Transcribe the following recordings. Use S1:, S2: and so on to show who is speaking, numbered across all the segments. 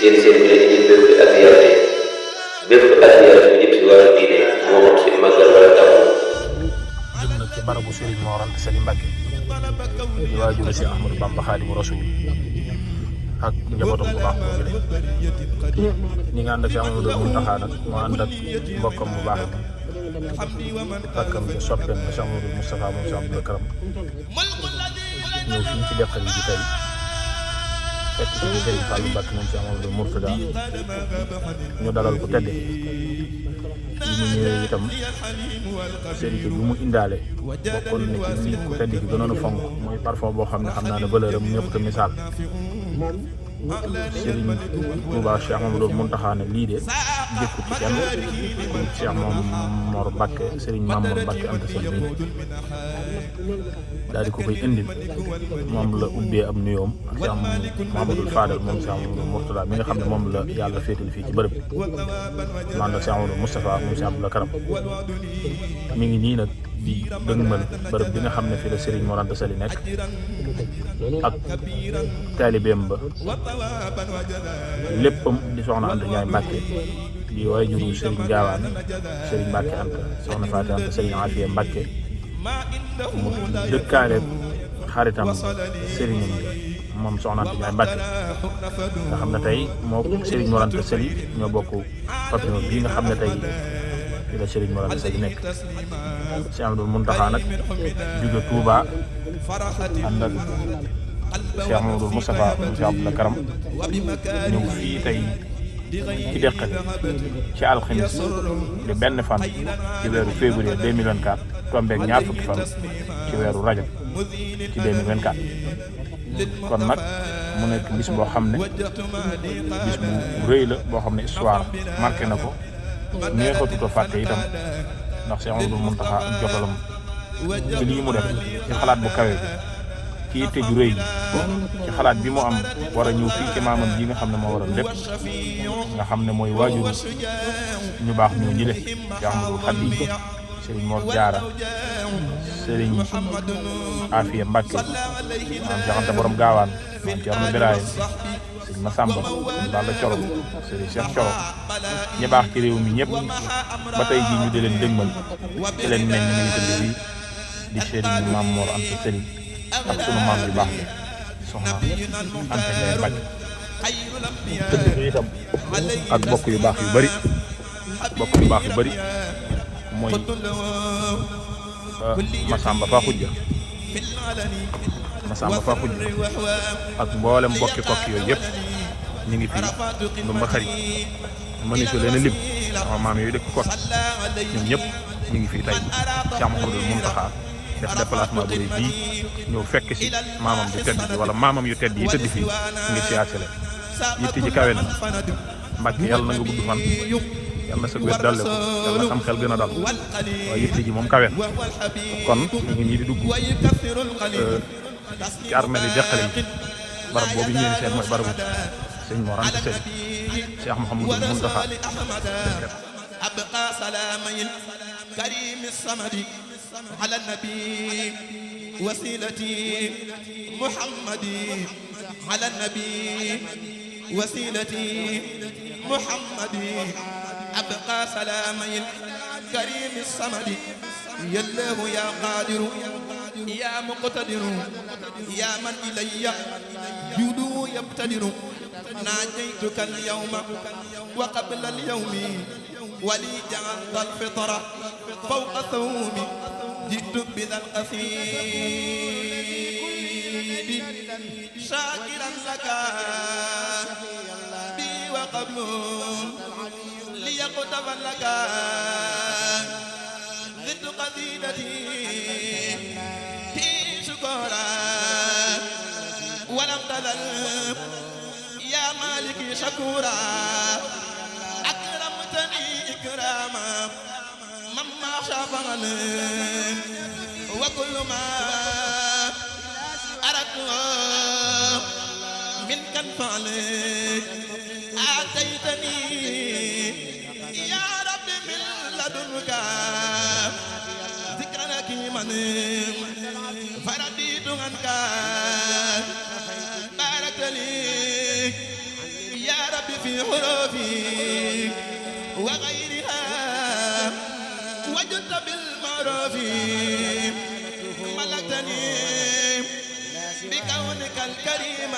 S1: seen bi la indi bépp ak yarte bépp ak yarte bu jëm si wàllu diine moo xam si màggal wala gàmmu.
S2: jëm nag ci barabu Serigne Mor Anta Sali Mbacke di waajuru si Ahmadou Bamba Xaadimu Rasuul ak njabootam bu baax boobu de ñi nga ànd ak si Amadou Muntaxa nag moo ànd ak mbokkam bu baax bi rakkam ci soppeem ba si Amadou Moustapha moom si Abdou Karam ñëw fii ci Deqali bi tey fekk ci Serigne Fallou Mbacke moom si Amadou Mourtada ñu dalal ko tedde bi mu ñëwee itam Serigne bi mu indaale bokkoon na ci lii ku tedd ki gënoon a fonk mooy parfum boo xam ne xam naa ne valeur am ñëpp te misaal Serigne Touba Cheikh Mamadou Mountakha ne lii de jëkkut ci kenn kon Cheikh Mor Mbacke Serigne Mamour Mbacke Anta Sali mi daal di ko koy indil moom la ubbee am nuyoom ak Cheikh Mamadou Fadal moom Cheikh Mamadou Mourtada mi nga xam ne moom la yàlla féetal fii ci bërëb man ak Cheikh Mamadou Moustapha moom Cheikh Abdou Karam mi ngi nii nag di dëgmal bërëb bi nga xam ne fii la Serigne Mor Anta Sali nekk ak taalibeem ba léppam di soxna Anta Ndiaye Mbacke di waajuru Serigne Gaawaan Serigne Mbacke Anta soxna Faati Anta Serigne Afiya Mbacke mu dëkkaale xaritam Serigne moom soxna Anta Ndiaye Mbacke nga xam ne tey moo Serigne Mor Anta Sali ñoo bokk papillon bii nga xam ne tey fii la Serigne Mor Anta Sali nekk Cheikh Amadou Mountakha nag jóge Touba ànd ak Cheikh Mamadou Moustapha moom Cheikh Abdou Karam ñëw fii tey ci Deqali ci alxamis di benn fan ci weeru février 2024 tombeeg ñaar fukki fan ci weeru rajab ci 2024 kon nag mu nekk bis boo xam ne bis bu rëy la boo xam ne histoire marqué na ko neexatut a fàtte itam ndax Cheikh Mamadou Mountakha ak jotalam ci lii mu def ci xalaat bu kawe bi ci yitte ju rëy ci xalaat bi mu am war a ñëw fii ci maamam ji nga xam ne moo waral lépp nga xam ne mooy waajur ñu baax ñu ñile ci Ahmadul Xadim Serigne Mor Jaara Serigne Afiya Mbacke maam Cheikh Anta borom gaawaan maam Thierno Birahim Serigne Massamba Serigne Balla Coro Serigne Cheikh Coro ñi baax ci réew mi ñëpp ba tey jii ñu di leen dëgmal ci leen meññ ñu ngi tëdd fii di Serigne Maam Mor Anta Sali ak sunu maam yu baax la soxna Anta Ndiaye Mbacke tëdd fi itam ak bokk yu baax yu bari mooy Massamba Fa Xujja ak mboolem bokki kokki yooyu yëpp ñu ngi fii Ndumba Xari mëni su leen a lim sama maam yooyu dëkk kot ñoom ñëpp ñu ngi fii tey Cheikh Mouhamadou Mountakha def déplacement bu rëy bii ñëw fekk si maamam yu tedd bi wala maamam yu tedd yi tëdd fii ngir siyaase leen yitte ji kawe na Mbàkke yàlla na nga gudd fan yàlla na sa wér dalle ko yàlla na sam xel gën a dal waaye yitte ji moom kawe na kon ñu ngi nii di dugg ci armée li Deqali yi barab boobu ñu leen seet mooy barabu Sëñ Mor Anta Sali Cheikh Mouhamadou Mountakha
S3: أبقى سلامي الكريم الصمد على النبي وسيلتي محمدي على النبي وسيلتي محمدي أبقى سلامي الكريم الصمد يا الله يا قادر يا مقتدر يا من إلي جودو يبتدر ناجيتك اليوم وقبل اليوم ولي جعلت الفطر فوق ثوبي جئت بذا القصيد شاكرا لك بي وقبل ليقتف لك ضد قصيدتي في شكرا ولم تزل يا مالكي شكورا أكرمتني إكراما مما شافعني وكل ما أردت منك الفعل آتيتني يا رب من لدنك ذكرك من فرديت عنك بارك لي يا رب في حروفي وغيرها وجدت بالمعروف ملكتني بكونك الكريم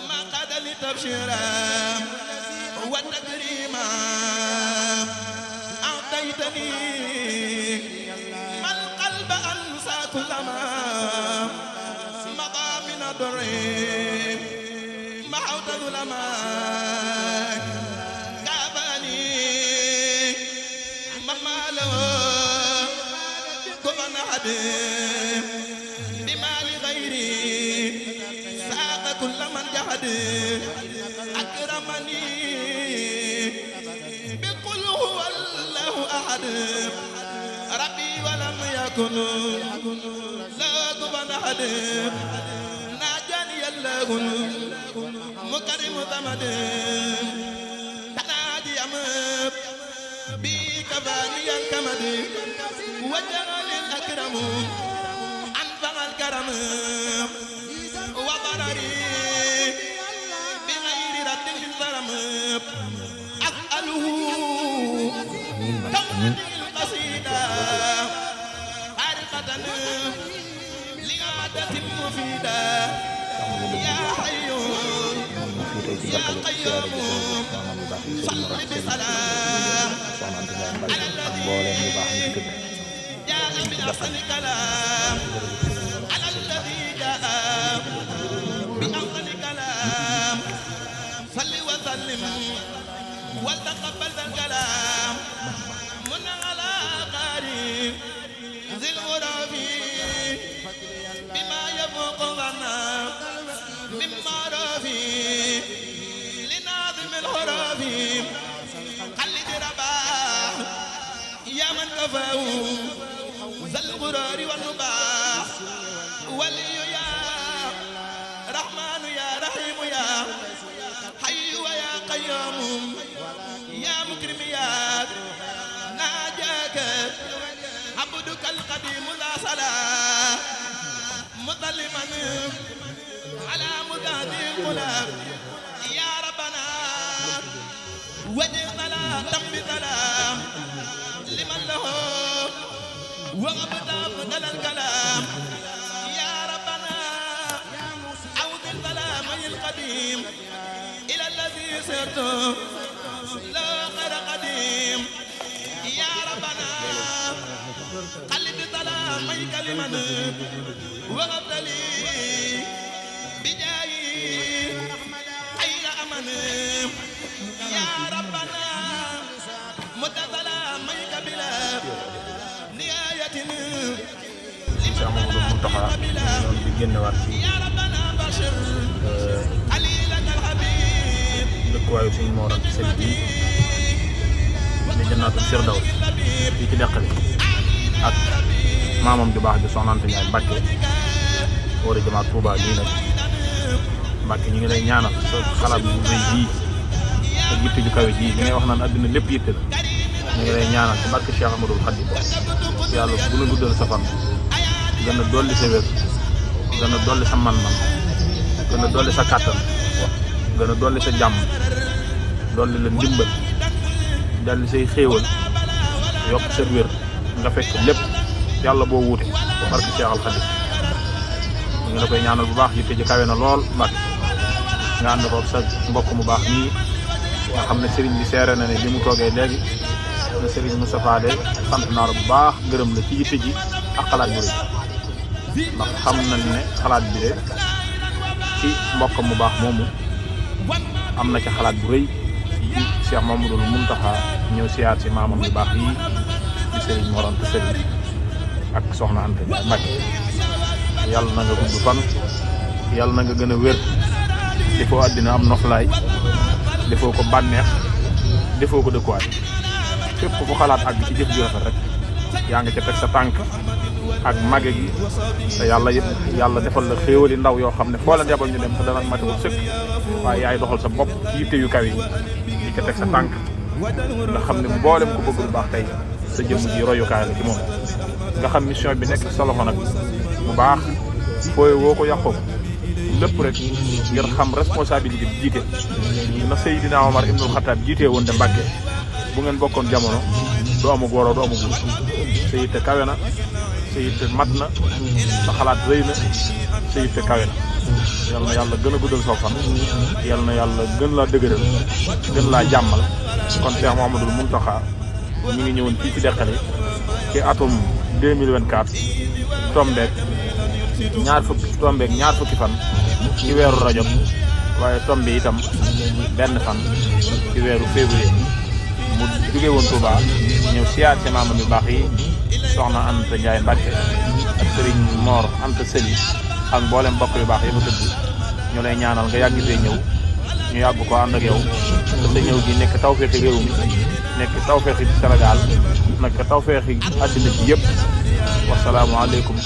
S3: ما قاد لتبشيرا والتكريما أعطيتني ما القلب أنسى كلما مضى من الضرين محوت ظلمات كابني مما له كفن حديم بمال غيري ساق كل من جحد أكرمني بقل هو الله أحد ربي ولم يكن لا كفن حد ناجاني الله مكرم ثمد تنادي أمب بي كفاني الكمد وجعل الأكرم أنفع الكرم وضرري بغير رد للظلم أسأله توحيد القصيدة حارقة لعادة مفيدة يا حي يا قيوم صل بسلام على الذي جاء بأحسن كلام على الذي جاء بأحسن كلام صل وسلم ولتقبل ذا الكلام من على قارئ ذي الغراب بما يفوق ظنا مما رافي لناظم الحروف خلد رباه يا من كفاه ذا الغرار والنباح ولي يا رحمن يا رحيم يا حي ويا قيوم يا مكرم يا ناجاك عبدك القديم ذا صلاة مظلما على مداد القلوب يا ربنا وجه لا تنبي سلام لمن له وغبت أفضل الكلام يا ربنا عود السلام القديم إلى الذي سرت لا غير قديم يا ربنا قلب سلامك لمن وغبت لي بجاي خير أمن يا ربنا متسلامك بلا نهاية لمن بلا يا ربنا بشر قليلك الحبيب
S2: dëkkuwaayu suñu mooram sëñ bi di Jannatul Firdaws fii ci Deqale ak maamam ju baax ji Soxna Anta Ndiaye Mbacke war a jëmaat Touba bii nag Mbacke ñu ngi lay ñaanal sa xalaat bu rëy bii ak yitte ju kawe ji li ngay wax naan àddina lépp yitte la ñu ngi lay ñaanal ci barke Cheikh Ahmadoul Khadim yàlla bu la guddal sa fan gën a dolli sa wér gën a dolli sa man-man gën a dolli sa kàttan gën a dolli sa jàmm dolli la ndimbal dolli say xéewal yokk sa wér nga fekk lépp yàlla boo wuute barke Cheikh Al Khadim ñu ngi la koy ñaanal bu baax yitte ji kawe na lool Mbacke nga ànd ko sa mbokk mu baax nii nga xam ne Serigne bi seere na ne li mu toogee léegi ne Serigne Moustapha de sant naa la bu baax gërëm la ci yitte ji ak xalaat bu rëy ndax xam nañ ne xalaat bi de ci mbokkam mu baax moomu am na ci xalaat bu rëy ci Cheikh Mamadou Mountakha ñëw siyaar si maamam yu baax yi di Serigne Mor Anta Sali ak Soxna Anta Mbacke yàlla na nga gudd fan yàlla na nga gën a wér defoo àddina am noflaay defoo ko bànneex defoo ko dëkkuwaay fépp fu xalaat àgg ci jëf ju rafet rek yaa nga ca teg sa tànk ak mage gi te yàlla defal la xéewali ndaw yoo xam ne foo leen yabal ñu dem te dana mate ko sëkk waaye yaay doxal sa bopp ci yitte yu kaw yi di ca teg sa tànk nga xam ne mboolem ko bëgg lu baax tey sa jëmm ji royukaay la ci moom nga xam mission bi nekk sa loxo nag bu baax fooy woo ko yàqoo lépp rek ngir xam responsabilité bi jiite na Seydina Omar ibnul Xattaab jiitee woon de Mbàkke bu ngeen bokkoon jamono du amug waroo du amug wut sa yitte kawe na sa yitte mat na sa xalaat rëy na sa yitte kawe na yal na yàlla gën a guddal soo fan yal na yàlla gën laa dëgëral gën laa jàmmal kon Cheikh Mouhamadoul Mountakha ñu ngi ñëwoon fii ci Deqale ci atum 2024 tombeek ñaar fukki fan ci weeru Rajab waaye tombe itam benn fan ci weeru février mu jóge woon Touba ñëw siyaar ci maamam yu baax yi soxna Anta Ndiaye Mbacke ak Serigne Mor Anta Seli ak mboolem mbokk yu baax yi mu tëdd ñu lay ñaanal nga yàgg fee ñëw ñu yàgg ko ànd ak yow te sa ñëw gi nekk tawfeexi réew mi nekk tawfeexi Sénégal nekk tawfeexi àddina bi yëpp wasalaamu aleykum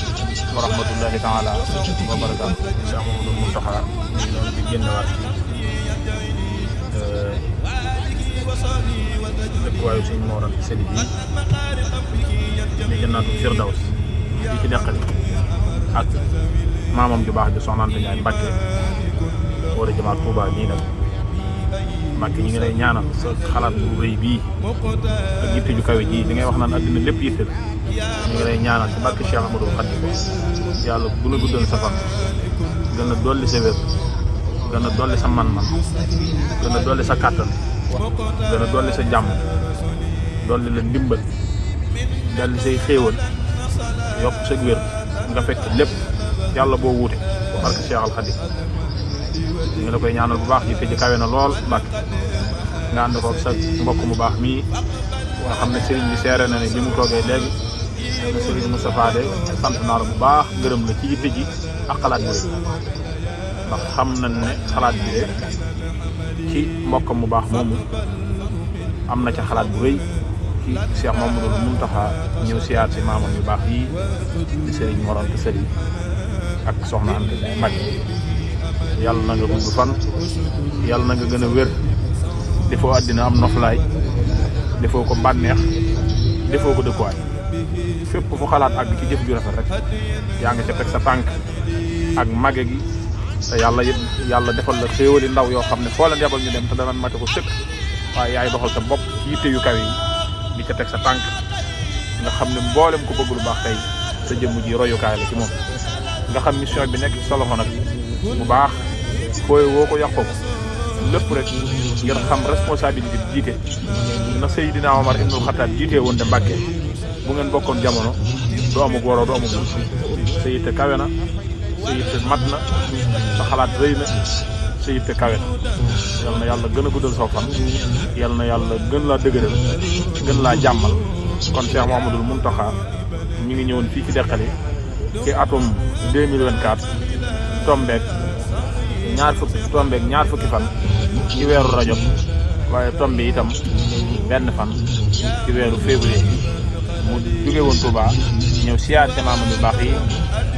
S2: wa rahmatullahi taala wa barakaatu. Cheikh Mouhamadoul Mountakha ñu ngi doon di génnewaat ci dëkkuwaayu suñu Mor Anta Sali bi di Jannatul Firdaws fii ci Deqale ak maamam ju baax ji soxna Anta Ndiaye Mbacke war a jëmaat Touba nii nag Mbacke ñu ngi lay ñaanal sa xalaat bu rëy bii ak yitte ju kawe ji li ngay wax naan addina lépp yitte la ñu ngi lay ñaanal ci barke Cheikh Ahmadoul Khadim yàlla bu la guddal sa fan gën a dolli sa wér gën a dolli sa man-man gën a dolli sa kàttan gën a dolli sa jàmm dolli la ndimbal dolli say xéewal yokk sa wér nga fekk lépp yàlla boo wuute barke Cheikh Al Khadim ñu ngi la koy ñaanal bu baax yitte ji kawe na lool Mbacke nga ànd ko sa mbokk mu baax mii nga xam ne sëriñ bi seere na ne bi mu toogee léegi ne sëriñ Moustapha de sant naa la bu baax gërëm la ci yitte ji ak xalaat bi ndax xam nañ ne xalaat bi de ci mbokkam mu baax moomu am na ca xalaat bu rëy ci Cheikh Mouhamadoul Mountakha ñëw siyaar si maamam yu baax yi di sëriñ Mor Anta Sali ak soxna Anta Mbacke yàlla na nga gudd fan yàlla na nga gën a wér defoo àddina am noflaay defoo ko bànneex defoo ko dëkkuwaay fépp fu xalaat àgg ci jëf ju rafet rek yaa ngi ca teg sa tànk ak mage gi te yàlla defal la xéewali ndaw yoo xam ne foo leen yabal ñu dem te danañ mate ko sëkk waaye yaay doxal sa bopp ci yitte yu kawe yi di ca teg sa tànk nga xam ne mboolem ko bëgg lu baax tey sa jëmm ji royukaay la ci moom nga xam mission bi nekk ci sa loxo nag bu baax fooy woo ko yàqoo ko lépp rek ngir xam responsabilité bi jiite na Seydina Omar ibnul Xattaab jiitee woon de Mbàkke bu ngeen bokkoon jamono du amug waroo du amug wut sa yitte kawe na sa yitte mat na sa xalaat rëy na sa yitte kawe na yal na yàlla gën a guddal soo fan yal na yàlla gën laa dëgëral gën laa jàmmal kon Cheikh Mouhamadoul Mountakha ñu ngi ñëwoon fii ci Deqale ci atum 2024 tombeek ñaar fukki fan ci weeru Rajab waaye tombe itam benn fan ci weeru février mu jóge woon Touba ñëw siyaar ci maamam yu baax yi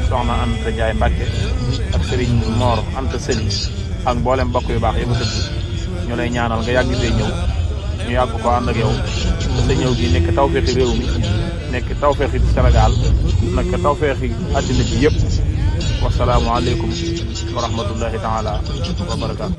S2: soxna Anta Ndiaye Mbacke ak Serigne Mor Anta Seli ak mboolem mbokk yu baax yi mu tëdd ñu lay ñaanal nga yàgg fee ñëw ñu yàgg ko ànd ak yow te sa ñëw gi nekk tawfeexi réew mi nekk tawfeexi Sénégal nekk tawfeexi àddina bi yëpp wasalaamu aleykum wa rahmatullahi taala wa barakaatu.